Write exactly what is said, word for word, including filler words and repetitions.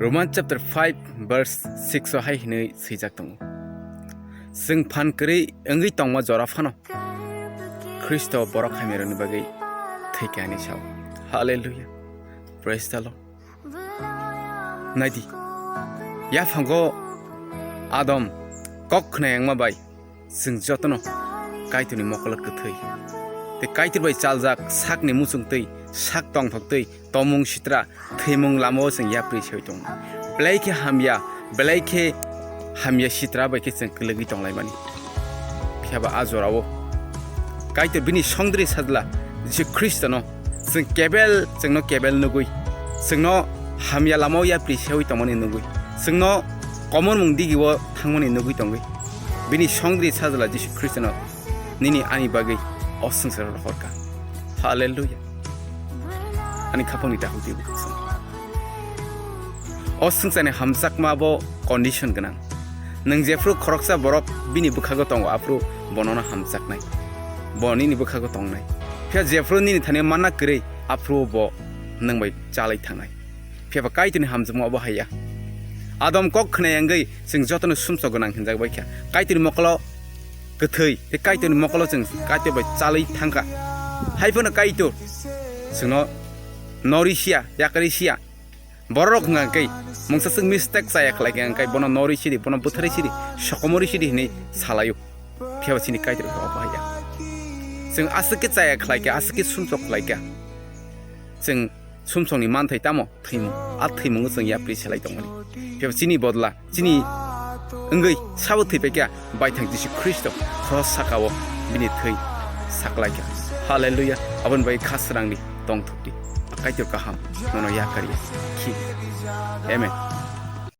Roman chapter five verse six o hai hinwi swijak tongo, "Chwng phan kwrwi wngwi tongma jora phano Khristo borok hamyarokni bagwi thwikha," hinwi sao. Hallelujah. Praise the Lord. Naidi, yaphango Adam kok khna yangma bai chwng jotono Kaitorni mokolo kwthwi. Tei Kaitor bai chaljak sakni muchungtwi, sak tongthoktwi, tomung sitra, thwimung lamao chwng yapri sewi tongo. Belai khe hamya, belai khe hamya sitra bai khe chwng kwlwgwi tonglaimani. Phiya ba a jorao Kaitor bini songdri sajla Jisu Khristono chwng kebel, chwngno kebel nugwi, chwngno hamya lamao yapri sewi tongmani nugwi, chwngno komormung digio thangmani nugwi tongwi, bini songdri sajla Jisu Khristono nini ani bagwi o swngcharo rohorkha. Hallelujah. Ani khapangni dakhuk twibo khakchang. O swngcharni hamjakma bo condition gwnang. Nwng jephru khoroksa borok bini bwkhago tongo, aphru bonono hamjaknai. Bo nini bwkhago tongnai. Phiya jephru nini thani manna kwrwi, aphru bo nwng bai chalai thangnai. Phiya ba Kaitorni hamjakma obo haiya. Adam kok khna yangwi chwng jotono sumsok gwnang hinjak bai kha. Kaitorni mokolo kwthwi, tei Kaitorni mokolo chwng Kaitor bai chalwi thangkha. Hai phano Kaitor chwngno norwi siya, yakarwi siya. Bororok hwnkha khe mungsa swk mistake chaya khlai khe, hwnkhe bono norwi sidi, bono bwtharwi sidi, sokomorwi sidi hinwi salaio. Phiya ba chini Kaitor khe obo haiya. Chwng aswk khe chaya khlai khe, aswk khe sumsok khlai khe, chwng sumsokni manthai tamo? Thwimung. A thwimungo chwng yapri selai tongmani. Phiya ba chini bodla, chini wngwi sabo thwi paikha, baithang Jisu Khristo khros sakao bini thwi saklaikha. Hallelujah. Aboni bai kha srangni tongthokdi. Kaitor kaham nono yakarya. Khi. Amen.